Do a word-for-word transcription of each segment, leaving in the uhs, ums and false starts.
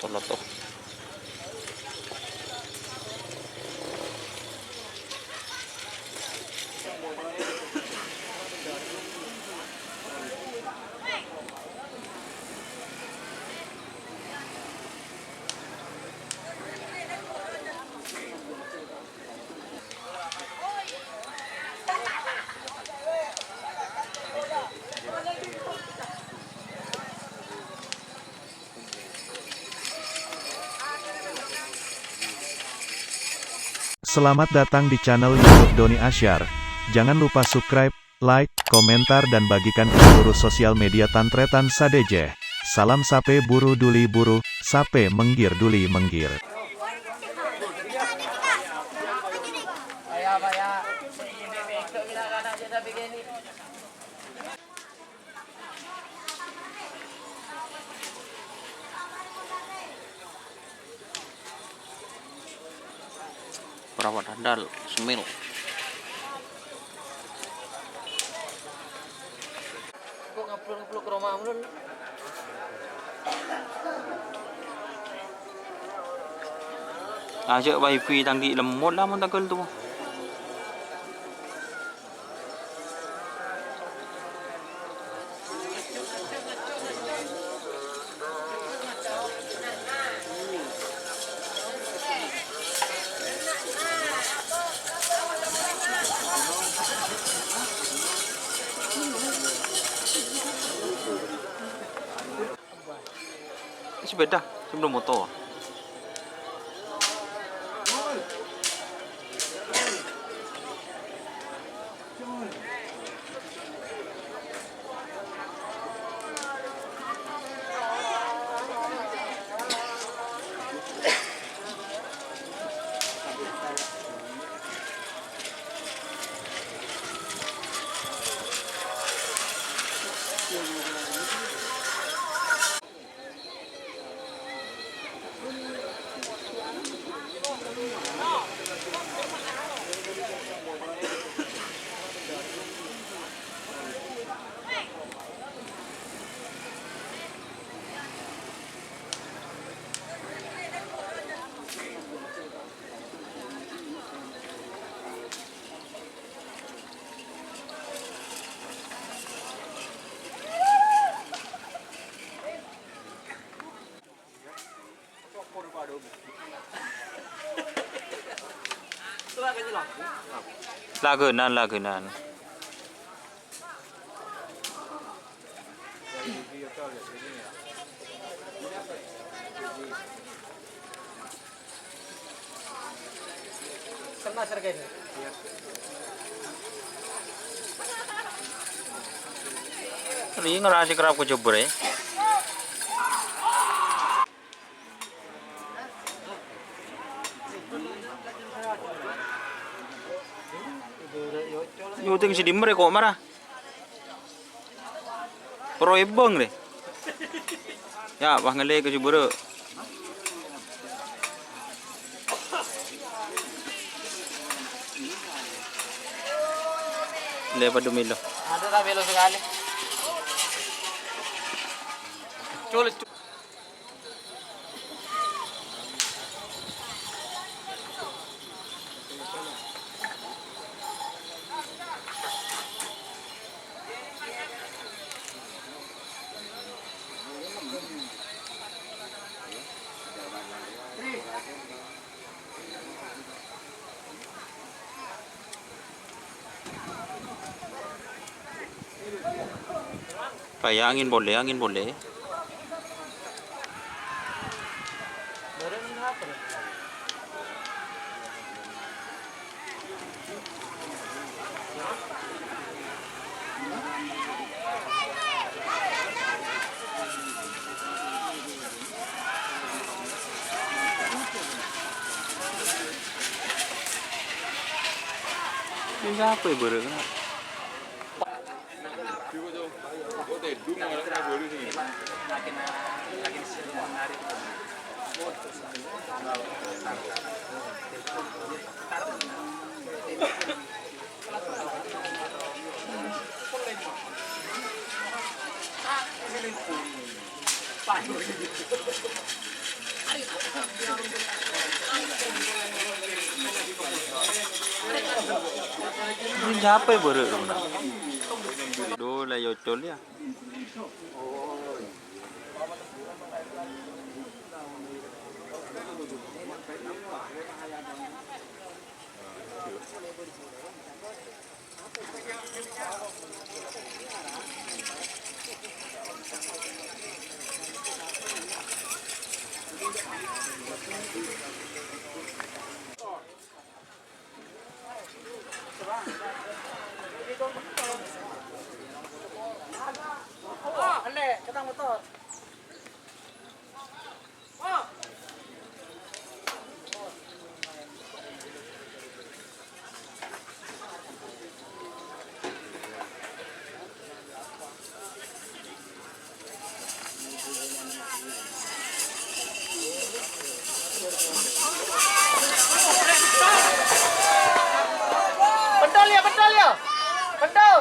Toloto. Selamat datang di channel YouTube Doni Asyar. Jangan lupa subscribe, like, komentar, dan bagikan ke seluruh sosial media tan-tarètan sadhâjâ. Salam sapè buru duli buru, sapè mèngghir duli mèngghir. Perawat handal, semil. Kok ngeplok-ngeplok ke rumah mulu? Aja' wifi tang di' lemot lah mon tanggal tu. Sepeda, sebelum motor. Lagunan, lagunan. Ri ngerasa kerap kejebur, eh. Nyuting si Dimmer ya, kok marah? Pro ebang deh. Ya, wah ngele ke si Buru. Le, padha melo. Ada tak melo sekali? Culik. Raya angin boleh, angin boleh. Ini apa ya, bareng? Ini siapa ya, baru rumah? Aduh, lah, ya, Ocol, ya. Pentol ya, pentol ya. Pentol.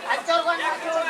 Hancur, Bang, hancur.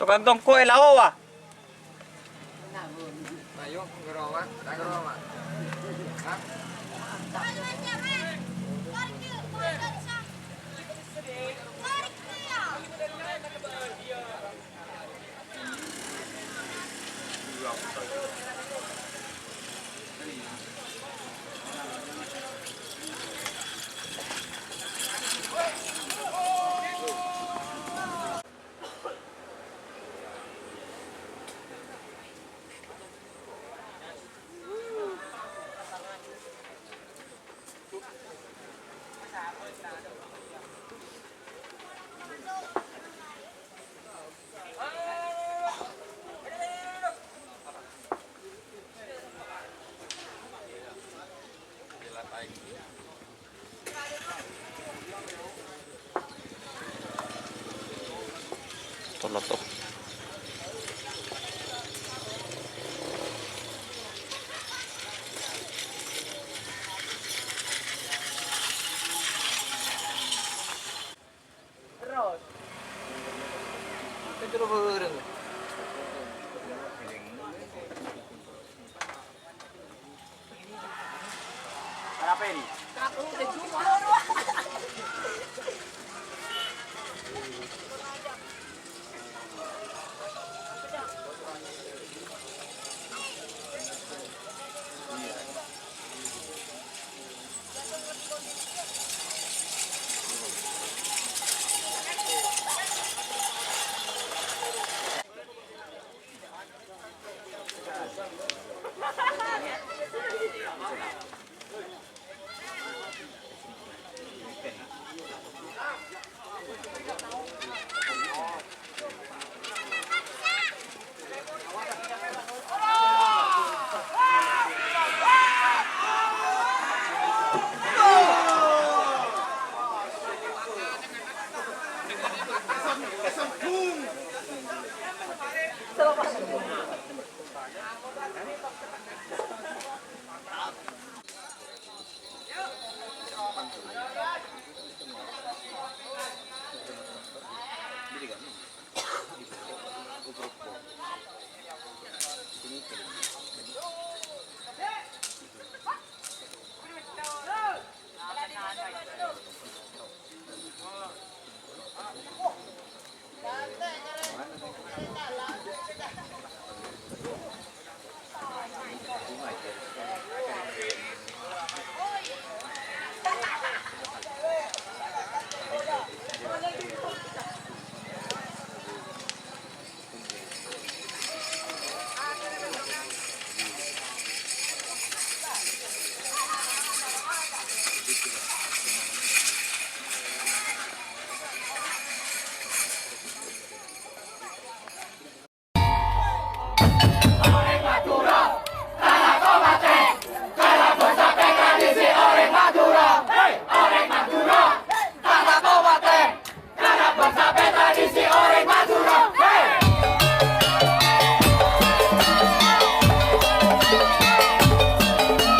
Tokang tongko' è lao, wa. Ayo, ngerowa, ngerowa. Hah? Tolot, oh. Terus. Itu loh, bareng. Kenapa ini?